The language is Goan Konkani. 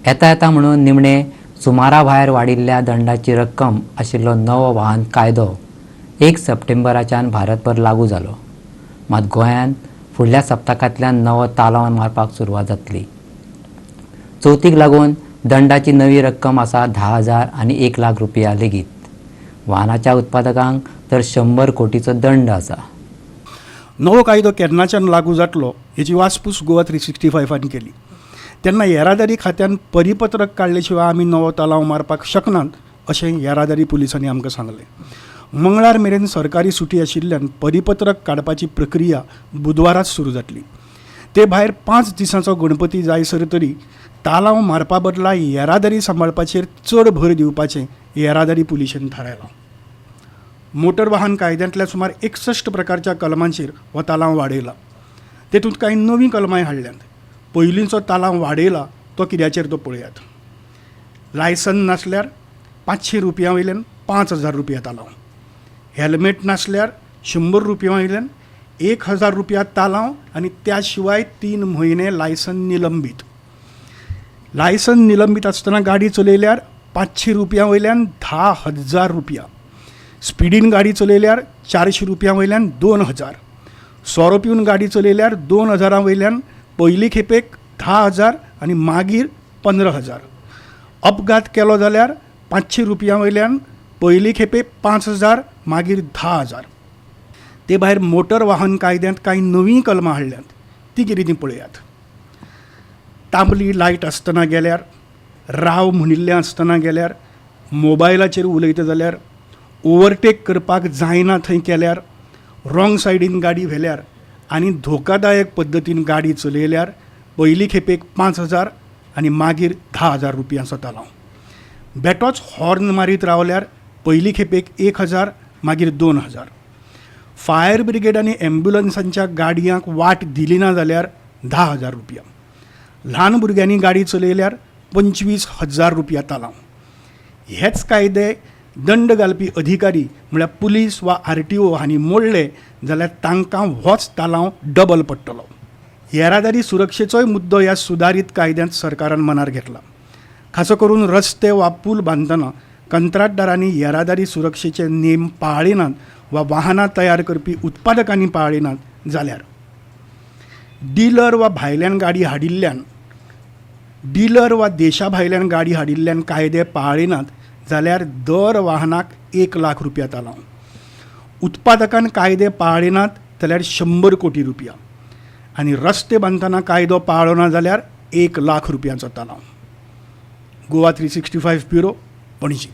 येता येता म्हणून निमणे सुमारा भायर वाडिल्ल्या दंडाची रक्कम आशिल्लो नवो वाहन कायदो 1 सप्टेंबराच्यान भारतभर लागू जालो. मात गोंयांत फुडल्या सप्तकांतल्यान नवो तालांव मारपाक सुरवात जातली. चवथीक लागून दंडाची नवी रक्कम आसा 10,000 आनी 1 लाख रुपया लेगीत. वाहनाच्या उत्पादकांक तर 100 कोटीचो दंड आसा. नवो कायदो केन्नाच्यान लागू जातलो हेची वासपूस गोवा 365 केली तेन्ना येरादारी खात्यान परिपत्रक काडले शिवाय आमी नवो तालांव मारपाक शकनात अशें येरादारी पुलिसांनी आमकां सांगलें. मंगळार मेरेन सरकारी सुटी आशिल्ल्यान परिपत्रक काडपाची प्रक्रिया बुधवाराच सुरू जातली. ते भायर 5 दिसांचो गणपती जायसर तरी तालांव मारपा बदला येरादारी सांबाळपाचेर चड भर दिवपाचें येरादारी पुलिशेन थारायलां. मोटर वाहन कायद्यांतल्या सुमार 61 प्रकारच्या कलमांचेर हो तालांव वाडयला. तेतूंत कांय नवीं कलमांय हाडल्यांत. पयलींचो तालांव वाडयला तो कित्याचेर तो पळयात. लायसन नासल्यार 500 रुपया वयल्यान 5,000 रुपया तालांव, हेल्मेट नासल्यार 100 रुपया वयल्यान 1,000 रुपया तालांव आनी त्या शिवाय 3 म्हयने लायसन निलंबीत. लायसन निलंबीत आसतना गाडी चलयल्यार 500 रुपया वयल्यान 10,000 रुपया, स्पिडीन गाडी चलयल्यार 400 रुपया वयल्यान 2,000, सोरो पिवन गाडी चलयल्यार 2,000 वयल्यान पयली खेपेक 10,000 आनी मागीर 15,000, अपघात केलो जाल्यार 500 रुपया वयल्यान पयली खेपे 5,000 मागीर 10,000. ते भायर मोटर वाहन कायद्यांत कांय नवीं कलमां हाडल्यांत ती कितें ती पळयात. तांबली लायट आसतना गेल्यार, राव म्हणिल्लें आसतना गेल्यार, मोबायलाचेर उलयता जाल्यार, ओवरटेक करपाक जायना थंय केल्यार, रॉंग सायडीन गाडी व्हेल्यार आनी धोकादायक पद्दतीन गाडी चलयल्यार पयली खेपेक 5,000 आनी मागीर 10,000 रुपयांचो तालांव. बेटोच हॉर्न मारीत रावल्यार पयली खेपेक 1,000 मागीर 2,000. फायर ब्रिगेड आनी एम्ब्युलन्सांच्या गाडयांक वाट दिली ना जाल्यार 10,000 रुपया. ल्हान भुरग्यांनी गाडी चलयल्यार 25,000 रुपया तालांव. हेच कायदे दंड घालपी अधिकारी म्हळ्यार पुलीस वा RTO हांणी मोडले जाल्यार तांकां होच तालांव डबल पडटलो. येरादारी सुरक्षेचोय मुद्दो ह्या सुदारीत कायद्यांत सरकारान मनार घेतला. खासा करून रस्ते वा पूल बांदतना कंत्राटदारांनी येरादारी सुरक्षेचे नेम पाळिनात वा वाहनां तयार करपी उत्पादकांनी पाळिनात जाल्यार, डिलर वा भायल्यान गाडी हाडिल्ल्यान, डिलर वा देशा भायल्यान गाडी हाडिल्ल्यान कायदे पाळिनात जाल्यार दर वाहनाक 1 लाख रुपया तालांव. उत्पादकान कायदे पाळिनात जाल्यार 100 कोटी रुपया आनी रस्ते बांदतना कायदो पाळो ना जाल्यार 1 लाख रुपयांचो तालांव. गोवा 365 ब्युरो, पणजी.